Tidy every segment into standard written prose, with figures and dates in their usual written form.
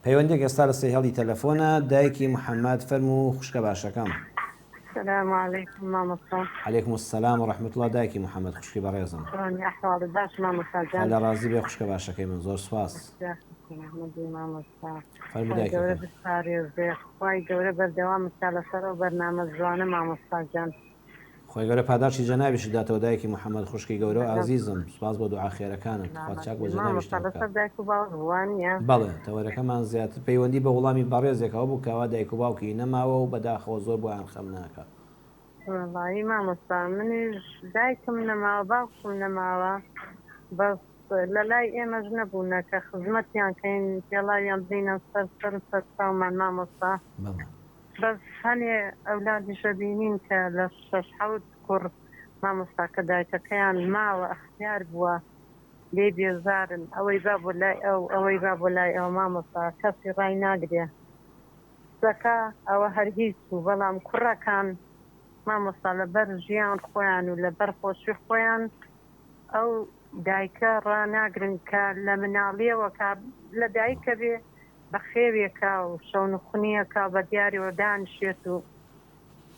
پەیوەندێک ئێستا لەسەر هێڵی تەلەفۆنە دایکی محەممەد فەرموو خوشکە باشەکەم. سلام علیکم مامۆستا. علیکم السلام و رحمة اللە دایکی محمد خوشکی بەڕێزم. چۆنی ئەحواڵت باش مامۆستا جان. خوا لە ڕازی بێ خوشکە باشەکەی من زۆر سوپاس. سلامەت بی مامۆستا. فەرموو خوای گەورە دایکەکەم. بتپارێزێ خوای گەورە بەردەوامت کا لەسەر ئەو بەرنامە جوانە مامۆستا جان. خوای گەورە پاداشتی جەنابیشت داتەوە دایکی محمد خوشکی گەورە و ئازیزم سوپاس بۆ دوعا خێرەکانت خوا سلامەت چاک بی بۆ مامۆستا جەنابیشتان بکا. لەسەر دایک و باوک بوو وانیە؟ بەڵێ تەوەرەکەمان زیاتر پەیوەندی بە وڵامی بەڕێزێکەوە بوو کەوا دایک و باوکی نەماوە و بەداخەوە زۆر بۆیان خەمناکە. وەڵایی مامۆستا منیش دایکم نەماوە باوکشم نەماوە بەس لەلای ئێمەش نەبوونە کە خزمەتیان کەین پێڵاویان بنینە سەر سەر و سەر چاومان مامۆستا بەڵێ. بەس هەنێ ئەولادیش ئەبینین کە لە شەش حەوت کوڕ مامۆستا کە دایکەکەیان ماوە ئەختیار بووە لێی بێزارن ئەوەی با بۆ لای ئەو ئەوەی با بۆ لای ئەو مامۆستا کەسی ڕای ناگرێ کچەکە ئەوە هەر هیچ بوو بەڵام کوڕەکان مامۆستا لەبەر ژیان خۆیان و لەبەر خۆشی خۆیان ئەو دایکە ڕاناگرن کە لە مناڵیەوە کە لە دایکە بێ بەخێوێکا و شەونخونیەکا و بە دیاریەوە دانیشێت و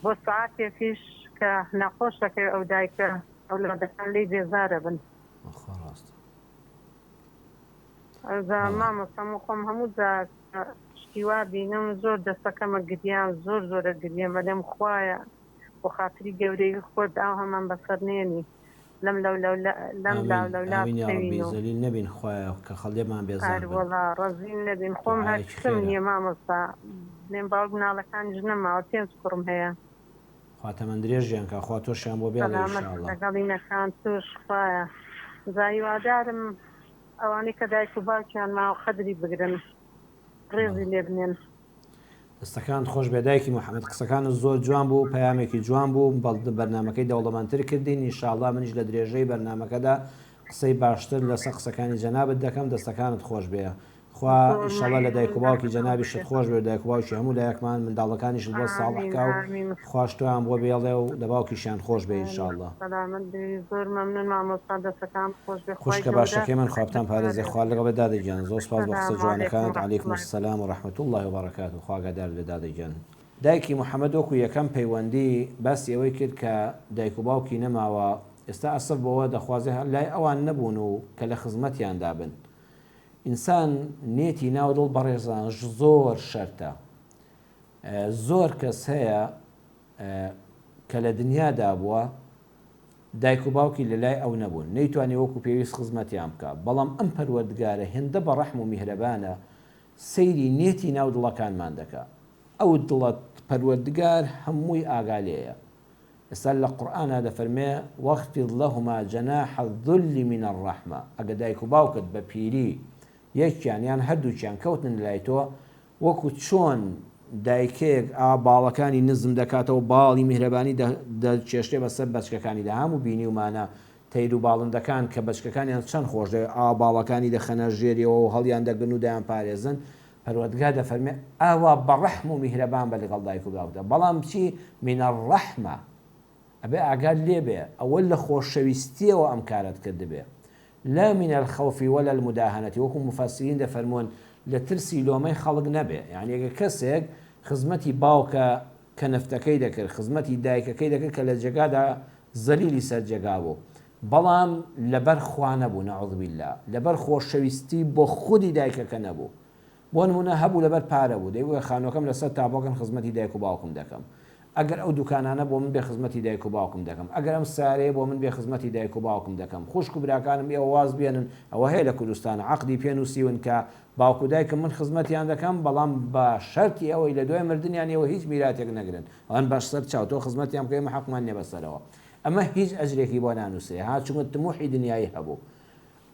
بۆ سەعاتێکیش کە نەخۆش دەکەوێت ئەو دایکە ئەولادەکان لێی بێزارە بن. خوا ڕاستە. ئەوجا بەڵێ. مامۆستا من خۆم هەموو جار کە شتی وا بینم زۆر دەستەکەمە گریان زۆر زۆرە گریەم ئەلێم خوایە بۆ خاتری گەورەیی خۆت ئاوهامان بەسەر نێنی لەم لەو لەو لەم ئامین لاو لەو لا ئامین بکەوین یاڕەبی و زەلیل نەبین خوایە کە خەڵ لێمان بێزار بن. ئەروەڵا ڕەزیل نەبین خۆم هەر دوعایەکی کچم خێرە. نیە مامۆستا بلێم باوک مناڵەکانیش نەماوە پێنج کوڕم هەیە. خوا تەمەن درێژیان کا خوا تۆشیان بۆ بێڵێ سەلامەت ئیشاڵا. لەگەڵی نەکان توش خوایە جا هیوادارم ئەوانەی کە دایک و باوکیان ماوە قەدری بگرن ڕێزی بەڵێ. لێ بنێن. دەستەکانت خۆش بێ دایکی محمد قسەکانت زۆر جوان بوو پەیامێکی جوان بوو بەرنامەکەی دەوڵەمەندتر کردین ان شاء اللە منیش لە درێژەی بەرنامەکەدا قسەی باشتر لەسەر قسەکانی جەنابت دەکەم دەستەکانت خۆش بێ خوا زۆر ان شاء اللە لە دایک مەمنون و باوکی دەستتان جەنابیشت خۆش خۆش بێ و دایک و باوکی هەموو لایەکمان منداڵەکانیشت بۆ ساڵح ئامین کا و ئامین خواش تۆیان بۆ بێڵێ و لە باوکیشیان خۆش بێ ان شاء ئامین اللە. سەلامەت بی زۆر مەمنون مامۆستا دەستەکانت خۆش بێ خوای خوشکە گەورە باشەکەی من خوا بتان پارێزێ خوا بتپارێزێ. لەگەڵ بێت دادە گیان زۆر سوپاس بۆ قسە سلام علیکم جوانەکانت ورحمة علیکم اللە. السلام و رحمة اللە وبرکاته خوا ئاگادارت بێت دادە گیان. دایکی محمد وەکو یەکەم پەیوەندی باسی ئەوەی کرد کە دایک و باوکی نەماوە ئێستا ئەسەف بۆوە دەخوازێ لای ئەوان نەبوون و کە لە خزمەتیاندا بن ئینسان نێتی ناو دڵ بەڕێزان زۆر شەرتە زۆر کەس هەیە کە لە دنیادا بووە دایک و باوکی لە لای ئەو نەبوون نەیتوانی وەکو پێویست خزمەتیان بکا بەڵام ئەم پەروەردگارە هێندە بە ڕەحم و میهرەبانە سەیری نێتی ناو دڵەکانمان دەکا ئەو دڵە پەروەردگار هەمووی ئاگا لێیە ئێستا لە قورئانا دەفەرمێ واخفض لهما جناح الذل من الرحمە ئەگە دایک و باوکت بە پیری یەکیان یان هەردووکیان کەوتنە لای تۆ وەکو چۆن دایکەیەک ئا باڵەکانی نزم دەکاتەوە باڵی میهرەبانی دەکێشرێ بەسەر بەچکەکانیدا هەموو بینیومانە تەیر و باڵندەکان کە بەچکەکانیان چەند خۆش دەوێ ئا باڵەکانی دەخەنە ژێریەوە و هەڵیان دەگرن و دەیانپارێزن پەروەردگار دەفەرمێ ئاوا بە ڕەحم و میهرەبان بە لەگەڵ دایک و باوکدا بەڵام چی من الرحمە ئەبێ ئاگات لێ بێ ئەوە لە خۆشەویستیەوە ئەم کارەت کردبێ لا من الخوف ولا المداهنة وەکو مفسرین دەفەرموون لە ترسی لۆمەی خەڵک نەبێ یانی ئەگەر کەسێک خزمەتی باوکە کەنفتەکەی دەکرد خزمەتی دایکەکەی دەکرد کە لە جێگادا زەلیلی سەر جێگا بوو بەڵام لەبەر خوا نەبوو نعوذ باللە لەبەر خۆشەویستی بۆ خودی دایکەکە نەبوو بۆ نموونە هەبوو لەبەر پارە بوو دەیگوت خانووەکەم لەسەر تابۆکەن خزمەتی دایک و باوکم دەکەم ئەگەر ئەو دوکانانە بۆ من بێ خزمەتی دایک و باوکم دەکەم ئەگەر ئەم سەیارەیە بۆ من بێ خزمەتی دایک و باوکم دەکەم خوشک و براکانم ئێوە واز بێنن ئەوە هەیە لە کوردستان عەقدی پێ نووسیون کە باوک و دایکم من خزمەتیان دەکەم بەڵام بە شەرتی ئەوەی لە دوای مردنیان ئێوە هیچ میراتێک نەگرن ئەڵێن باش سەر چاو تۆ خزمەتیان بکە ئێمە حەقمان نیە بەسەرەوە ئەمە هیچ ئەجرێکی بۆ نانووسرێ ها چونکە تموحی دنیایی هەبوو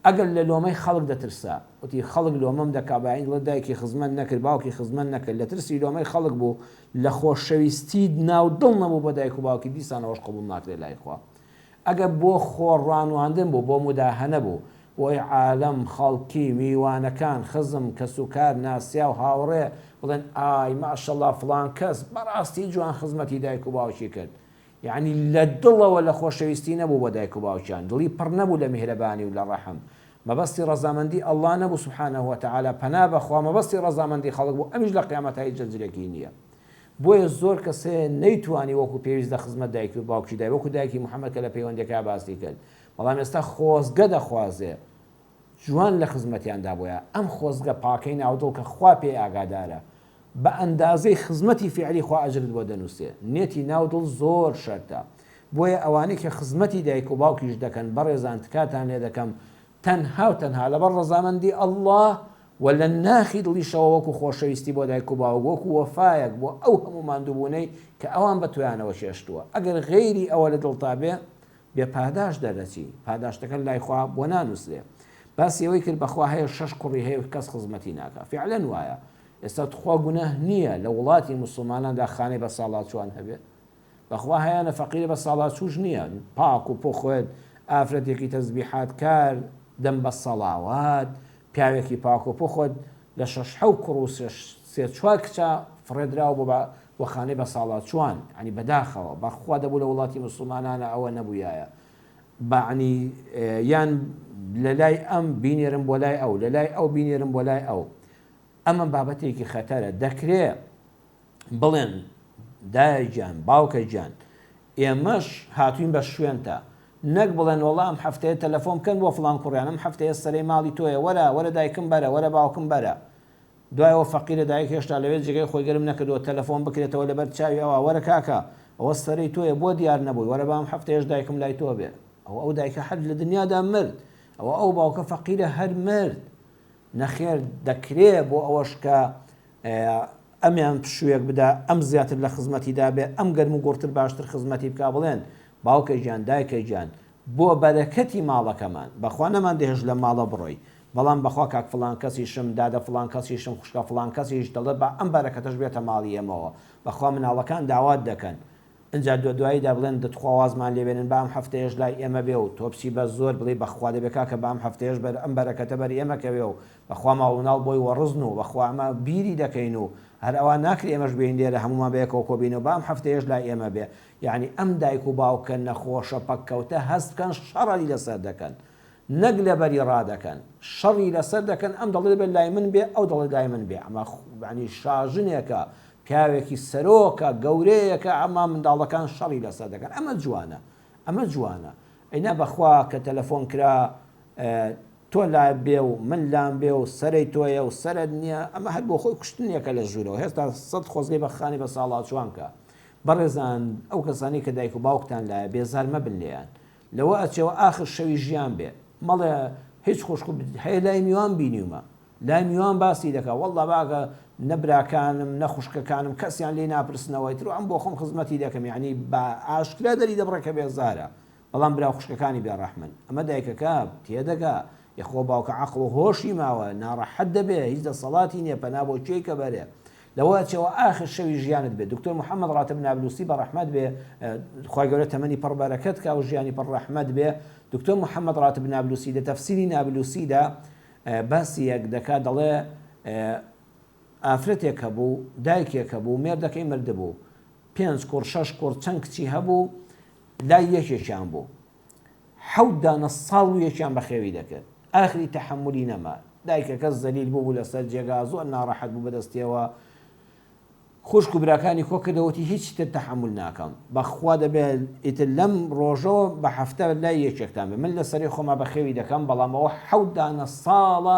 ئەگەر لە لۆمەی خەڵک دەترسا، وتی، خەڵک لۆمەم دەکا، با ئەی دڵێ دایکی خزمەت نەکرد، باوکی خزمەت نەکرد، لە ترسی لۆمەی خەڵک بوو، لە خۆشەویستی ناو دڵ نەبوو بۆ دایک و باوکی، دیسان ئەوەش قبوڵ ناکرێ لای خوا. ئەگەر بۆ خۆ ڕانواندن بوو، بۆ موداهەنە بوو، بۆی عالەم، خەڵکی، میوانەکان، خزم، کەسوکار، ناسیاو، هاوڕێ، بڵێن ئای ماشەڵا فڵان کەس بەڕاستی جوان خزمەتی دایک و باوکی کرد، یەعنی لە دڵەوە لە خۆشەویستی نەبوو بۆ دایک و باوکیان، دڵی پڕ نەبوو لە میهرەبانی و لە ڕەحم. مەبەستی ڕەزامەندی اللە نەبوو سبحانە وتعالی پەنا بەخوا مەبەستی ڕەزامەندی خەڵک بوو ئەمیش لە قیامەتا هیچ ئەجرێکی نیە بۆیە زۆر کەس هەیە نەیتوانی وەکو پێویست لە خزمەت دایکی و باوکی دای وەکو دایکی محمد کە لە پەیوەندیەکە باسی کرد بەڵام ئێستا خۆزگە دەخوازێ جوان لە خزمەتیاندا بۆیە ئەم خۆزگە پاکەی ناو دڵ کە خوا پێی ئاگادارە بە ئەندازەی خزمەتی فیعلی خوا ئەجرت بۆ دەنوسێ نێتی ناو دڵ زۆر شەرتە بۆیە ئەوانەی کە خزمەتی دایک و باوکیش دەکەن بەڕێزان تکاتان لێ دەکەم تەنها و تەنها لەبەر ڕەزامەندی اللە و لە ناخی دڵیشەوە وەکو خۆشەویستی بۆ دایک و باوک وەکو وەفایەک بۆ ئەو هەموو ماندووبوونەی کە ئەوان بە تۆیانەوە چێشتووە ئەگەر غەیری ئەوە لە دڵتا بێ بێ پاداشت دەرەچی پاداشتەکە لای خوا بۆ نانوسرێ باسی ئەوەی کرد بەخوا هەیە شەش کوڕی هەیە و کەس خزمەتی ناکا فعلەن وایە ئێستا تخوا گوناه نییە لە وڵاتی موسڵماناندا خانەی بە ساڵاچوان هەبێ بەخوا هەیانە فەقیرە بە ساڵاچوش نییە پاک و پوخت ئافرەتێکی تەزبیحات کار دەم بە سەڵاوات پیاوێکی پاک و پوخت لە شەش حەو کوڕ و سێ چوار کچە فڕێدراوە بۆ بە بۆ خانەی بە ساڵاچوان یانی بەداخەوە بەخوا دەبوو لە وڵاتی موسڵمانانە ئەوە نەبوویایە بەعنی یان لە لای ئەم بینێرم بۆ لای ئەو لە لای ئەو بینێرم بۆ لای ئەو ئەمە بابەتێکی خەتەرە دەکرێ بڵێن دایە گیان باوکە گیان ئێمەش هاتوین بە شوێنتا نەک بڵێن وەڵا ئەم هەفتەیە تەلەفۆن بکەن بۆ فڵان کوڕیان ئەم هەفتەیە سەرەی ماڵی تۆیە وەرە وەرە دایکم بەرە وەرە باوکم بەرە دوای ئەوە فەقیرە دایک هێشتا لەوێ جێگەی خۆی گەرم نەکردووە تەلەفۆن بکرێتەوە لەبەر چاوی ئەوا وەرە کاکە ئەوە سەرەی تۆیە بۆ دیار نەبووی وەرە با ئەم هەفتەیەش دایکم لای تۆ بێ ئەوە ئەو دایکە هەر لە دنیادا مرد ئەوە ئەو باوکە فەقیرە هەر مرد نەخێر دەکرێ بۆ ئەوەش کە ئەمیان پشوویەک بدا ئەم زیاتر لە خزمەتیدا بێ ئەم گەرم و گوڕتر باشتر خزمەتی بکا بڵێن باوکە گیان دایکە گیان بۆ بەرەکەتی ماڵەکەمان بەخوا نەمان دەهێشت لەم ماڵە بڕۆی بەڵام بەخوا کاک فڵان کەسیشم دادە فڵان کەسیشم خوشکە فڵان کەسیش دەڵێ با ئەم بەرەکەتەش بێتە ماڵی ئێمەوە بەخوا مناڵەکان داوات دەکەن ئنجا دو دواییدا بڵێن دتخوا وازمان لێ بێنن با ئەم هەفتەیەش لای ئێمە بێ و تۆ بچی بە زۆر بڵێی بەخوا دەبێ کاکە با ئەم هەفتەیەش بەر ئەم بەرەکەتە بەر ئێمە کەوێ و بەخوا ماڵ مناڵ بۆی وەڕزن و بەخوا ئەمە بیری دەکەین و هەر ئەوا ناکرێ ئێمەش بێین لێرە هەموومان بەیەکەوە کۆبینەوە با ئەم هەفتەیەش لای ئێمە بێ یەعنی ئەم دایک و باوکە نەخۆشە پەککەوتە هەست بکەن شەڕی لەسەر دەکەن نەک لەبەری ڕادەکەن شەڕی لەسەر دەکەن ئەم دەڵێ دەبێت لای من بێ ئەو دەڵێ لای من بێ ئەمە یەعنی شاژنێکە پیاوێکی سەرۆکە گەورەیەکە ئەما منداڵەکان شەڕی لەسەر دەکەن ئەمە جوانە ئەمە جوانە ئەینا بەخوا کە تەلەفۆن کرا تۆ لا بێ و من لام بێ و سەرەی تۆیە و سەرت نییە ئەمە هەر بۆ خۆی کوشتنێکە لە ژوورەوە هێستا سەد خۆزگەی بە خانی بە ساڵاچوان کە بەڕێزان ئەو کەسانی کە دایک و باوکتان لایە بێزار مەبن لێیان لەوە ئەچێ ئاخر شەوی ژیان بێ مەڵێ هیچ خوشک و هەیە لای میوان بینیومە لای میوان باسی دەکا واللە باگە نە براکانم نە خوشکەکانم کەسیان لێی ناپرسنەوە ئیتر ئەم بۆ خۆم خزمەتی دەکەم یعنی بە ئاشکرا دەری دەبڕێ کە بێزارە بەڵام برا و خوشکەکانی بێ ڕەحمن ئەمە دایکەکە تێدەگا یەخۆ باوکە عەقڵ و هۆشی ماوە ناڕەحەت دەبێ هیچ دەسەڵاتی نییە پەنا بۆ کێی کە بەرێ لەوە ئەچێەوە ئاخر شەوی ژیانت بێ دکتۆر محمد ڕاتب نابلوسی بە ڕەحمەت بێ خوای گەورە تەمەنی پڕ بەرەکەت کا و ژیانی پڕ ڕەحمەت بێ دکتۆر محمد ڕاتب نابلوسی لە تەفسیری نابلوسیدا باسی یەک دەکا دەڵێ ئافرەتێک هەبوو دایکێک هەبوو مێردەکەی مردبوو پێنج کوڕ شەش کوڕ چەند کچی هەبوو لای یەکێکیان بوو حەوت دانە ساڵ بوو یەکیان بەخێوی دەکرد ئاخری تەحەمولی نەما دایکەکە زەلیل بوو لەسەر جێگا زۆر ناڕەحەت بوو بەدەستیەوە خوشک و براکانی کۆ کردەوە وتی هیچی تر تەحەمول ناکەم بەخوا دەبێت ئیتر لەم ڕۆژەوە بە هەفتە لای یەکێکتان بێ من لەسەری خۆما بەخێوی دەکەم بەڵام ئەوە حەوت دانە ساڵە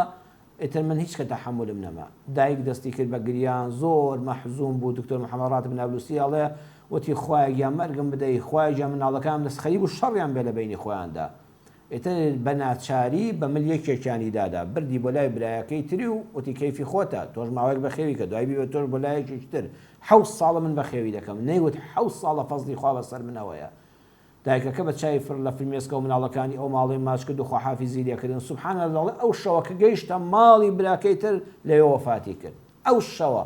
ئیتر من هیچ کە تەحەمولم نەما. دایک دەستی کرد بە گریان، زۆر مەحزوون بوو، دکتۆر محەمەد ڕاتب نابلوسی ئەڵێ، وتی خوایە گیان مەرگم بدەی، خوایە گیان منداڵەکانم لەس خەریک بوو شەڕیان بێ لە بەینی خۆیاندا. ئیتر بە ناچاری بە مل یەکێکیانی دادا، بردی بۆ لای برایەکەی تری و وتی کەیفی خۆتە، تۆش ماوەیەک بەخێوی کە، دوای بیبە تۆش بۆ لای یەکێکی تر. حەوت ساڵە من بەخێوی دەکەم. نەیوت حەوت ساڵە فەزڵی خوا بەسەر منەوەیە. دایکەکە بە چاوی فڕ لە فرمێسکەوە مناڵەکانی ئەو ماڵەی ماچ کرد و خواحافیزی لێ کردن سبحان اللە دەڵێ ئەو شەوە کە گەیشتە ماڵی براکەی تر لەوێ وەفاتی کرد ئەو شەوە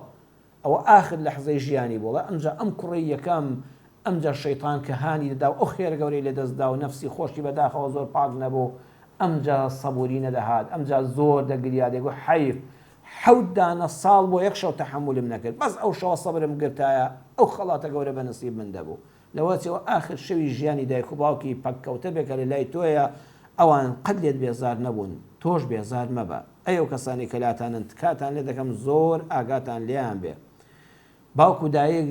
ئەوە ئاخر لەحزەی ژیانی بوو ئەڵێ ئەمجا ئەم کوڕەی یەکەم ئەمجا شەیتان کە هانی دەدا و ئەو خێرە گەورەی لە دەست دا و نەفسی خۆشی بەداخەوە زۆر پاک نەبوو ئەمجا سەبوری نەدەهات ئەمجا زۆر دەگریا دەیگوت حەیف حەوت دانە ساڵ بۆ یەک شەو تەحەمولم نەکرد بەس ئەو شەوە سەبرم گرتایە ئەو خەڵاتە گەورە بە نسیب من دەبوو لەوەچەوە ئاخر شەوی ژیانی دایک و باوکی پەککەوتە بێ کە لە لای تۆیە. ئەوان قەت لێت بێزار نەبوون تۆش بێزار مەبە ئەی ئەو کەسانەی کە لاتانن تکاتان لێ دەکەم زۆر ئاگاتان لێیان بێ باوک و دایک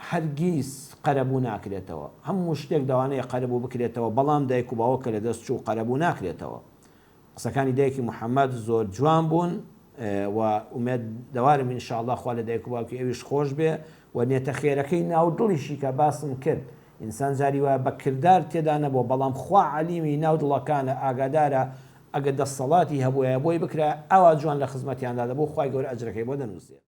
هەرگیز قەرەبوو ناکرێتەوە هەموو شتێک دەوانەیە قەرەبوو بکرێتەوە بەڵام دایک و باوک کە لەدەست چوو قەرەبوو ناکرێتەوە قسەکانی دایکی محمد زۆر جوان بوون و ئومێد دەوارم ان شاء اللە خوا لە دایک و باوکی ئەویش خۆش بێ و نێتە خێرەکەی ناو دڵیشی کە باسم کرد ئینسان جاری وایە بە کردار تێدا نەبووە بەڵام خوا عەلیمی ناو دڵەکانە ئاگادارە ئەگەر دەستەڵاتی هەبوایە بۆی بکرایە ئاوا جوان لە خزمەتیاندا دەبوو خوای گەورە ئەجرەکەی بۆ دەنووسێ.